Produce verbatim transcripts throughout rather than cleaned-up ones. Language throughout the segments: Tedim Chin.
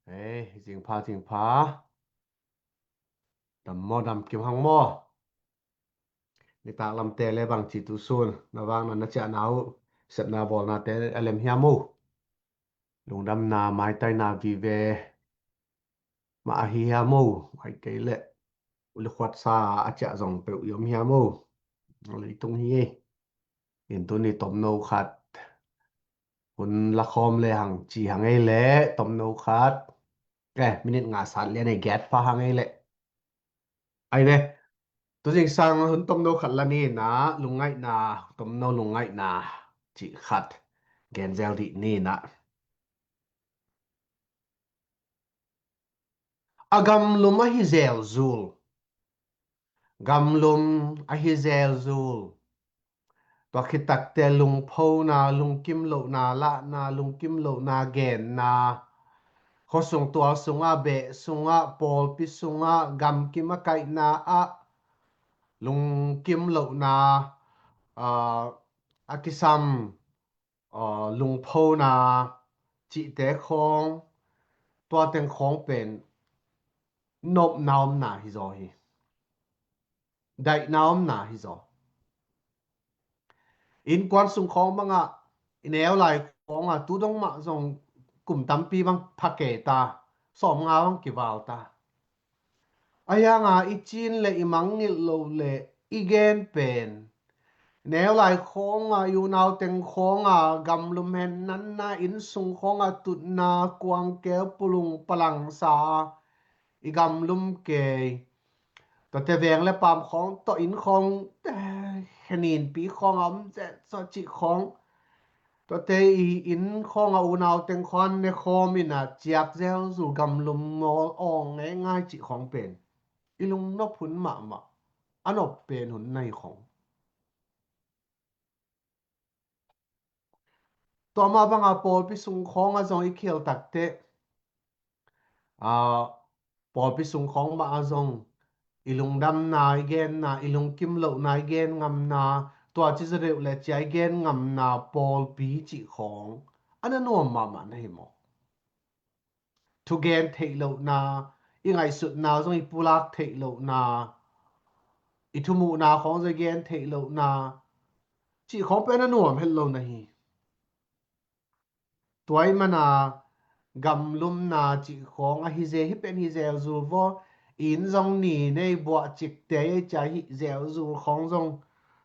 Ei, zingpha, zingpha. Dam maw, dam kim hang maw? Nitak lamte le bangci tu sun na vang na na ciahna uh, sepna bawlnate a lem hiam uh? Lungdamna, maitaina vive mah ahi hiam uh? Ai kei leh ulikhuatsa a ciah zong peuh i om hiam uh? Leitung hi ei. In tuni tomno khat hun lakhawm le hang ci hang ei leh tomno khat, eh, minit nga sat lian ei giat pha hang ei leh. Ai ne, tu zingsang hun tomno khat la ni na, lungngaihna, tomno lungngaihna cih khat genzel dih ni na. A gamlum ahi zelzul. Gamlum ahi zelzul. Tua khit takteh lungphona, lungkim lohna lahna, lungkim lohna genna, khuasung tual sungah, beh sungah, pawlpi sungah, gamkim a kaihna ah lungkim lohna, aa, a kisam, aa, lungphona cihte khawng, tua teng khawng pen nopna omna hi zaw hi. Daihna omna hi zaw. Innkuan sung khawng bangah, i neu lai khawngah tu dong mah zong kum tampi bang pha kei ta, sawmnga bang kival ta. A hianga i cin le i mangngilh loh le i gen pen, neu lai khawngah i unau teng khawngah gamlum hen nanna, inn sung khawngah tutna, kuangkeu, pulung palangsa, i gamlum kei. Tuate veng le paam khawng tawh inn khawng, eh, heninpi khawngah om zet zaw cih khawng. Tuate i inn khawngah unau teng khawng ne khawm in a ciak zelzul, gamlum mawl awng ngeingai cih khawng pen i lungnop hun mahmah, a nop pen hun na hi khawng. Tua mah bangah pawlpi sung khawngah zong i khel takteh, aa, pawlpi sung khawng mah ah zong i lungdamna i genna, i lungkim lohna i gen ngamna, tua ci zaw deuh le cia i gen ngamna pawlpi cih khawng a na nuam mahmah na hi maw? Thugen theih lohna, i ngaihsutna zong i pulak theih lohna, i thumuhna khawng zong i gen theih lohna cih khawng pen a nuam het lo na hi. Tua ih mana gamlumna cih khawng ahi zel, hih pen hi zelzul vaw. Inn zong ni nei, buah cikte ei cia hih zelzul khawng zong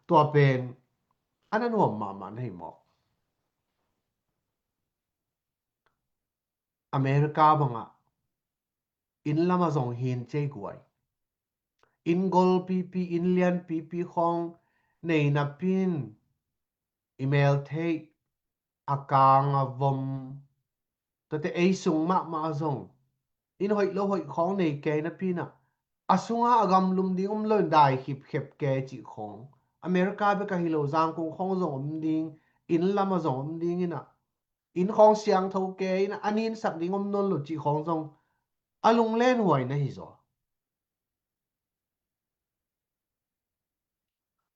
tua pen a na nuam mahmah na hi mawk. America bangah inn lamah zong hin cei guai. Inn gol pipi, inn lian pipi khawng nei napi in i mel theih, a kang a vom, tuate ei sung mahmah zong inn hoih lo hoih khawng nei kei napi in ah, a sungah a gamlum ding om lo in dai khipkhep kei cih khawng. America bek ahi lo, Zangkong khawng zong om ding, inn lamah zong om ding in ah, inn khawng siangtho kei in ah, a ninsak ding om nawn lo cih khawng zong a lunglen huai na hi zaw.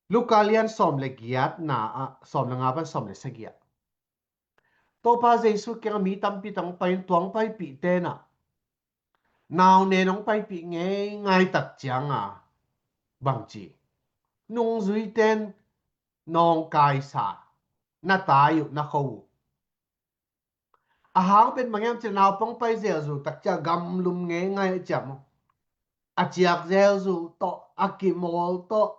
Luka lian sawm le giatna ah, sawm le nga pan sawm le sagih ah, Topa Jesu kiangah mi tampi tang pai in, tua hong paipih ten ah, nau nen hong paipih ngeingai tak cianga bangci, nungzui ten nawngkaisa, na tai uh, na kho uh. A hang pen bang hiam cih leh naupang pai zelzul tak ciah gamlum ngeingai a ciah maw? A ciak zelzul tawh, a kimawl tawh,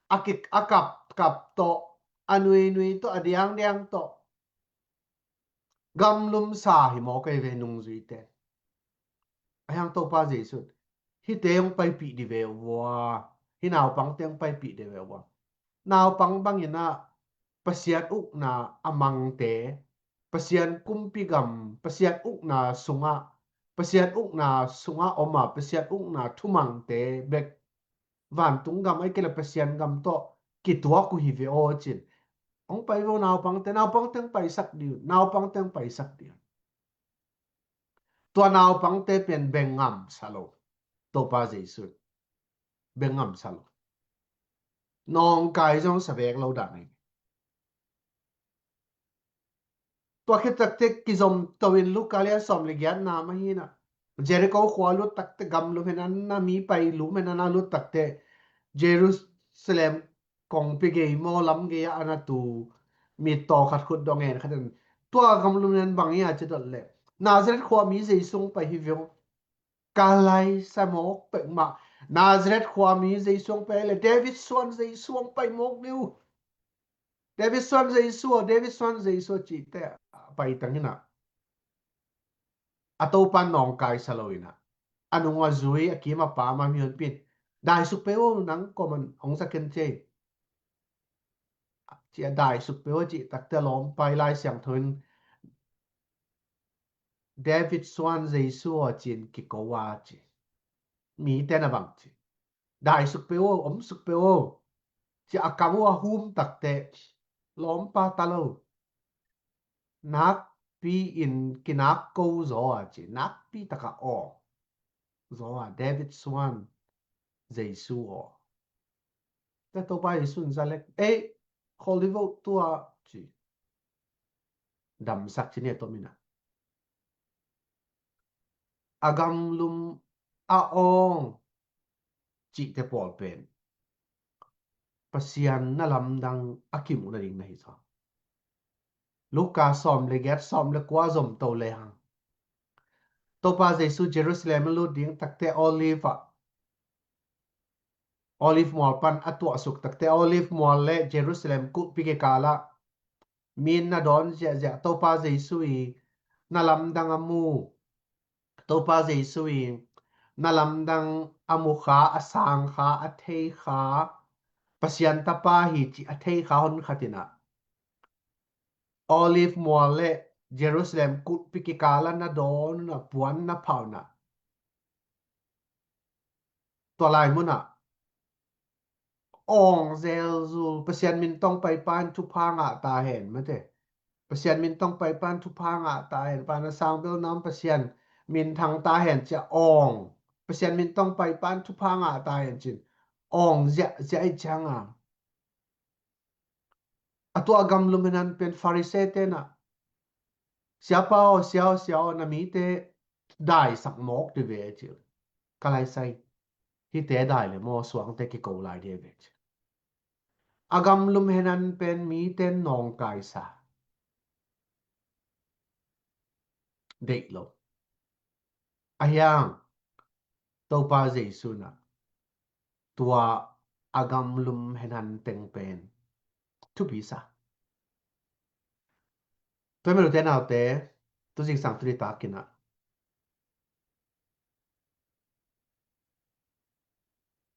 a ki, a kapkap tawh, a nuinui tawh, a diangdiang tawh gamlumsa hi maw kei ve nungzuite. A hiang Topa Jesu in hihte hong paipih dih ve ua, hih naupangte hong paipih dih ve ua. Naupang bangin ah Pasian ukna a mangte, Pasian kumpi gam, Pasian ukna sungah, Pasian ukna sungah om a, Pasian ukna thumangte bek vantung gam ahih kei leh Pasian gam tawh kituak uh hi ve aw cin. Hong pai ve aw naupangte, naupangte hong paisak dih un, naupangte hong paisak dih un. Tua naupangte pen beng ngamsa lo. Topa Jesu in beng ngamsa lo. Nawngkai zong sa vek lo dan ahi. Tua khit takte kizom to in Luka lian sawm le giatna mah hi na. Jericho khua lut takte, gamlum hen a na mi pai lum hen a na lut takte, Jerusalem kongpi gei maw, lam gei ah a na tu mittaw khat khut dong en khat in, tua gamlum hen bang hi a ci dot leh, Nazareth khua mi Jesu hong pai hi ve aw. Ka laisa mawk peuhmah, Nazareth khua mi Jesu hong pai le, David suan Jesu hong pai mawk ni uh. David suan Jesu aw, David suan Jesu aw cihte a pai tang hi na. A topa nawngkaisa lo hi na. A nung a zui, a kim a pam a mihonpi in, daisuk peuh aw, nang kuaman hong za ken ci ei, ci a, daisuk peuh aw cih takte lawmpa i Lai Siangtho in David suan Jesu aw ci-in kiko a ci. Mite na bang ci, daisuk peuh aw, omsuk peuh aw, ci a kam uh a hum takte lawmpa ta lo. Nakpi in kinak ko zaw a ci, nakpi taka aw zaw a, David suan Jesu aw. Tua Topa Jesu in za lek, ei, khol hi vo tua ci. Damsak ci ni a tom hi na. A gamlum a awng cihte pawl pen Pasian na lamdang a kimuh nading na hi zaw. Luka sawm le giat, sawm le kua zom to le hang, Topa Jesu Jerusalem a lut ding takte Olive ah, Olive mual pan a tuahsuk takte, Olive mual le Jerusalem kulhpi kikal ah mi in na dawn ziahziah, Topa Jesu i na lamdang a mu, Topa Jesu i na lamdang a mu kha, a sang kha, a thei kha, Pasian tapa hi cih a thei kha hon khat in ah, Olive mual le Jerusalem kulhpi kikal ah na dawn un ah, puan na phah un ah, tua lai mun ah awng zelzul, Pasian min tawh hong paipa in thupha ngah ta hen, mate. Pasian min tawh hong paipa in thupha ngah ta hen, pa na sang bel nam Pasian minthang ta hen ci a awng, Pasian min tawh hong paipa in thupha ngah ta hen ci-in awng ziahziah ahih ciang a, a tua a gamlum hen a pen Pharisee te in ah, Siapa aw, Sia aw, Sia aw, na mite daisak mawk dih ve ci. Ka laisai, hihte dai le maw, suangte kiko lai dih ve ci. A gamlum hen a pen mite nawngkaisa deih lo. Ahi hang Topa Jesu in ah tua a gamlum hen a teng pen thupi sa. Tua mel u te nau te, tu zingsang tu ni takin ah,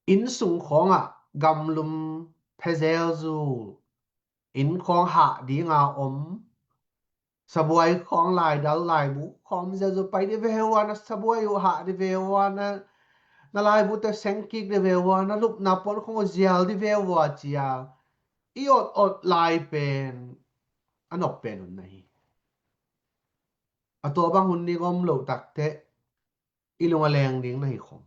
inn sung khawng ah gamlum phezelzul, inn khawng hah ding a om, sabuai khawng laidal, laibu khawng zelzul, pai dih ve ua na sabuai uh hah dih ve ua na, na laibute seng kik dih ve ua na, lupna puan khawng uh zial dih ve ua ci a i awt awt lai pen a nop pen un na hi. A tua bang hun ding om loh takte i lung a leng ding na hi khong.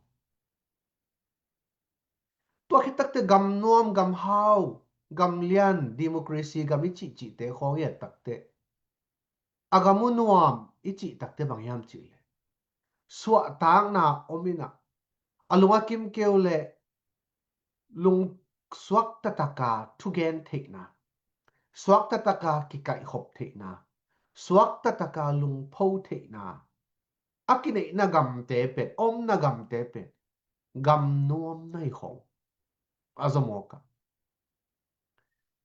Tua khit takte gam nuam, gam hau, gam lian, democracy gam i cihcihte khawng i et takte, a gam uh nuam i cih takte bang hiam cih leh, suahtakna om in ah, a lung a kim keu leh lung suakta taka thugen theihna, suakta taka kikaihkhop theihna, suakta taka lungpho theihna, a kineihna gamte pen, omna gamte pen gam nuam na hi khong. A zom awk a,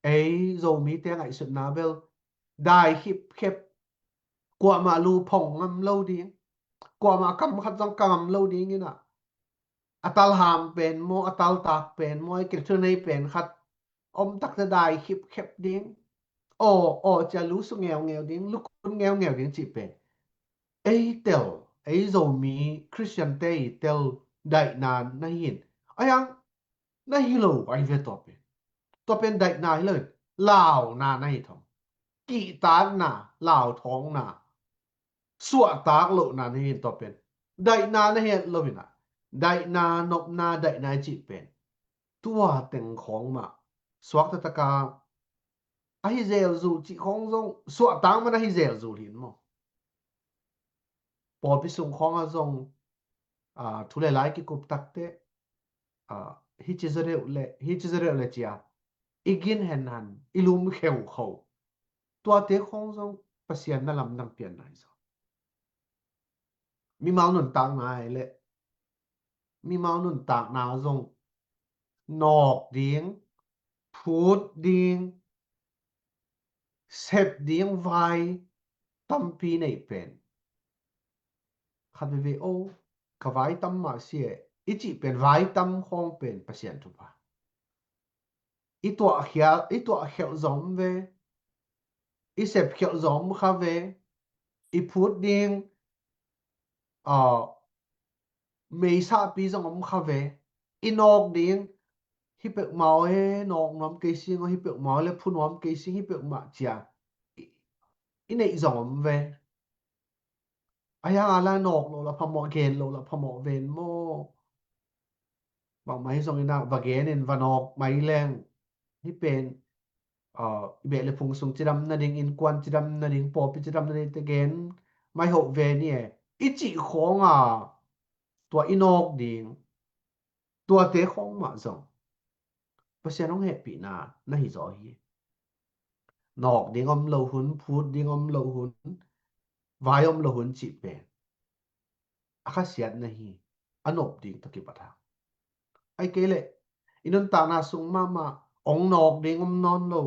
ei Zomite ngaihsutna bel dai khipkhep, kuamah lu phong ngam lo ding, kuamah kam khat zong ka ngam lo ding in ah, a talham pen maw, a taltak pen maw, a kilthunei pen khat om takte dai khipkhep ding. Aw, aw cia lu su ngeungeu ding, lu kun ngeungeu ding cih pen ei tel, ei Zomi Khristiante i tel daihna na hi in, a hiang na hi lo ahi ve tua pen. Tua pen daihna hi lo in, launa na hi thong. Kihtakna, lauthawngna, suahtak lohna na hi in tua pen. Daihna na hi lo in ah, daihna, nopna, daihna i cih pen tua teng khawng mah suakta taka ahi zelzul cih khawng zong suahtak man ahi zelzul hi maw? Pawlpi sung khawngah zong, aa, thu le lai kikup takteh, aa, hici zaw deuh le, hici zaw deuh le cia i gin henhan, i lum kheukhau. Tuate khawng zong Pasian na lamdang pianna hi zaw. Mimal nuntakna hi leh, mimal nuntakna zong nawk ding, phut ding, sep ding vai tampi neih pen, khat veve, "O, ka vai tam mah si e," i cih pen vai tam khawng pen Pasian thupha. I tuah khial, i tuah khialh zong om ve, i sep khialh zong om kha ve, i phut ding, aa, meisahpi zong om kha ve, i nawk ding, hi peuhmah aw he, nawk nuam kei sing aw, hi peuhmah aw le phu nuam kei sing, hi peuhmah cia i, i neih zong om ve. Ahi hang a la nawk loh lah phamawh, gen loh lah phamawh ven maw? Bangmah hi zongin ah va genin va nawk mai leng, hih pen, aa, i beh le phung sung cidam nading, innkuan cidam nading, pawlpi cidam nading te gen mai hoh ve ni e, i cih khawng a, tua i nawk ding, tuate khawng mah zong Pasian hong hehpihna na hi zaw hi. Nawk ding om lo hun, phut ding om lo hun, vai om lo hun cih pen a khasiatna hi, a nop ding tawh kipat a. Ahih kei leh i nuntakna sung mahmah ong nawk ding om nawn lo,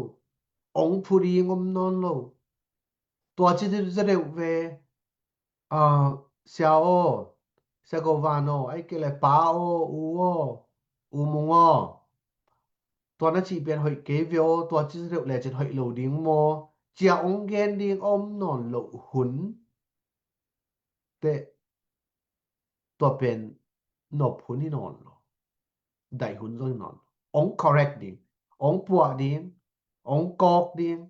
ong phu ding om nawn lo. Tua ci zaw deuh ve, aa, sia aw, sia Go Van aw, ahih kei leh pa aw, u aw, u Mung aw, tua na cih pen hoih kei ve aw, tua ci zaw deuh lecin hoih lo ding maw, cia ong gen ding om nawn loh hun teh, tua pen nop hun hi nawn lo, daih hun zong hi nawn lo. Ong correct ding, ong puah ding, ong kawk ding,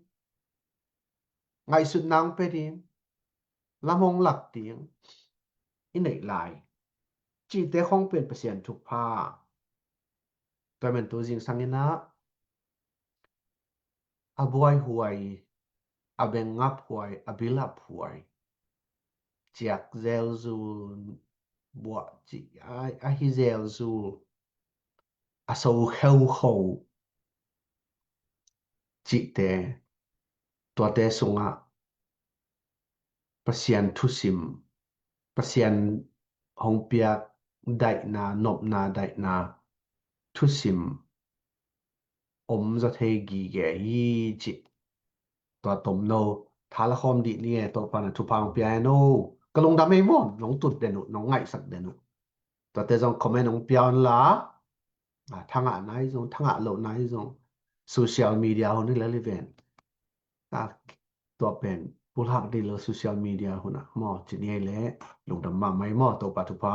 ngaihsutna ong pia ding, lam hong lak ding i neih lai cihte khawng pen Pasian thupha. Tua man tu zingsang in ah, a buaihuai, a bengngap huai, a bilap huai, ciak zelzul, buah cih, a, ahi zelzul, a so kheukhau cihte, tuate sungah Pasian thusim, Pasian hong piak daihna, nopna daihna thusim om zaw thei gige hi cih. Tua tomno tha la khawm dih ni e, Topa na thupha hong pia hen aw. Ka lungdam ei maw, nong tut den uh, nong ngaihsak den uh. Tuate zong comment hong pia un la, a, thangah nai zong, thangah loh nai zong, social media hun hi lel hi ven. A, tua pen pulak dih lo social media hun ah maw, ci ni ei leh, lungdam mahmah ei maw, Topa thupha.